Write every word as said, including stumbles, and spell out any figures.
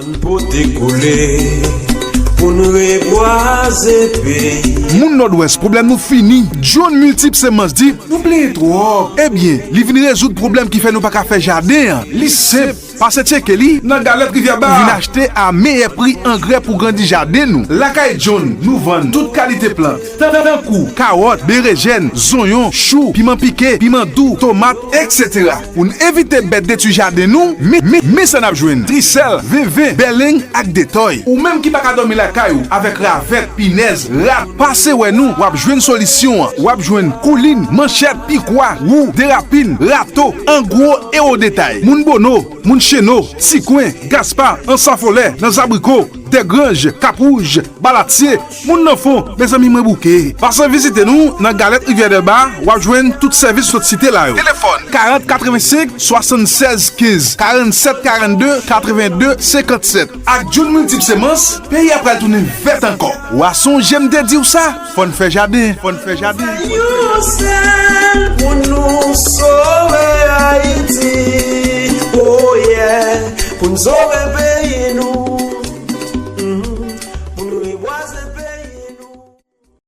Pote kole pou n rebwaze peyi. Moun Nòdwès, pwoblèm nou fini. John Miltip Semans di nou plenyen twòp. Ebyen, li vin rezoud pwoblèm ki fè nou pa ka fè jaden an. Li senp. Pase tcheke li nan Galèt Rivyè Ba. Ou vin achte a meyè pri angrè pou grandi jaden nou. Lakay John, nou vann tout kalite plant, tankou kawòt, berejèn, zonyon, chou, piman pike, piman dou, tomat, etsetera. Pou n evite bèt detwi jaden nou, men, men, men sa n ap jwenn: trisèl, venven, bèleng ak detòy. Ou menm ki pa ka dòmi lakay ou avèk ravèt, pinèz, rat, pase wè nou, w ap jwenn solisyon an. W ap jwenn koulin, manchèt, pikwa, wou, derapin, rato, an gwo e o detay. Moun Bono, moun Cheno, Sikwen, Gaspa, Ansafolè, nan Zabriko, Dègranj, Kap Wouj, Balatye, moun nan fon, mezanmi mwen bouke. Pase vizite nou nan Galèt Rivyè Dèlba, w ap jwenn tout sèvis sot site la yo. Telefòn karant katrevensenk swasannsèz kenz, karannsèt karannde katrevenndde senkannsèt. Ak John Miltip Semans, peyi a pral tounen vèt ankò. W a sonje m te di w sa, fò n fè jaden, fò n fè jaden. Yon sèl pou nou sove Ayiti. Oh yeah, pou n sove